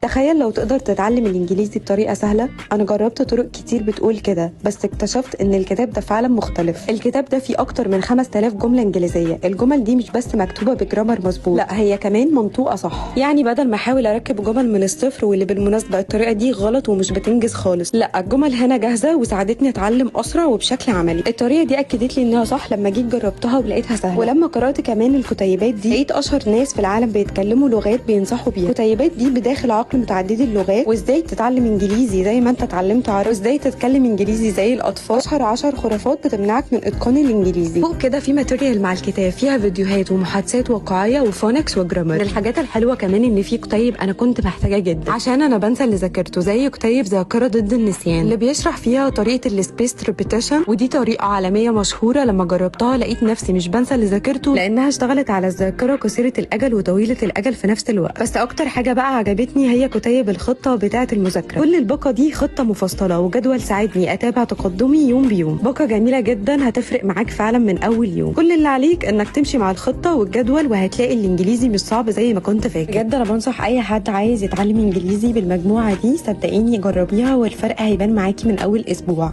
تخيل لو تقدر تتعلم الإنجليزي بطريقة سهلة. أنا جربت طرق كتير بتقول كده، بس اكتشفت إن الكتاب ده فعلا مختلف. الكتاب ده فيه أكتر من 5000 جملة إنجليزية. الجمل دي مش بس مكتوبة ب grammar مظبوط، لا هي كمان منطوقة صح. يعني بدل ما أحاول أركب جمل من الصفر، واللي بالمناسبة الطريقة دي غلط ومش بتنجز خالص، لا الجمل هنا جاهزة وساعدتني أتعلم أسرع وبشكل عملي. الطريقة دي أكدت لي إنها صح لما جيت جربتها ولقيتها سهلة. ولما قرأت كمان الكتيبات دي لقيت أشهر ناس في العالم بيتكلموا لغات بينصحوا بيها. الكتيبات دي بداخل عقل متعددي اللغات، وازاي تتعلم انجليزي زي ما انت اتعلمت عربي، وازاي تتكلم انجليزي زي الاطفال. اشهر 10 خرافات بتمنعك من اتقان الانجليزي. فوق كده في material مع الكتاب فيها فيديوهات ومحادثات واقعية و phonics و grammar. من الحاجات الحلوة كمان ان في كتيب انا كنت محتاجاه جدا عشان انا بنسى اللي ذاكرته، زي كتيب ذاكره ضد النسيان اللي بيشرح فيها طريقه ال spaced repetition، ودي طريقه عالمية مشهورة. لما جربتها لقيت نفسي مش بنسى اللي ذاكرته لانها اشتغلت على الذاكرة قصيرة الاجل وطويلة الاجل في نفس الوقت. بس اكتر حاجة بقى عجبتني هي كتيب الخطة بتاعه المذاكرة. كل الباقه دي خطه مفصلة وجدول ساعدني اتابع تقدمي يوم بيوم. باقه جميلة جدا هتفرق معاك فعلا من اول يوم. كل اللي عليك انك تمشي مع الخطة والجدول وهتلاقي الانجليزي مش صعب زي ما كنت فاكر. بجد انا بنصح اي حد عايز يتعلم انجليزي بالمجموعة دي، صدقيني جربيها والفرق هيبان معاكي من اول اسبوع.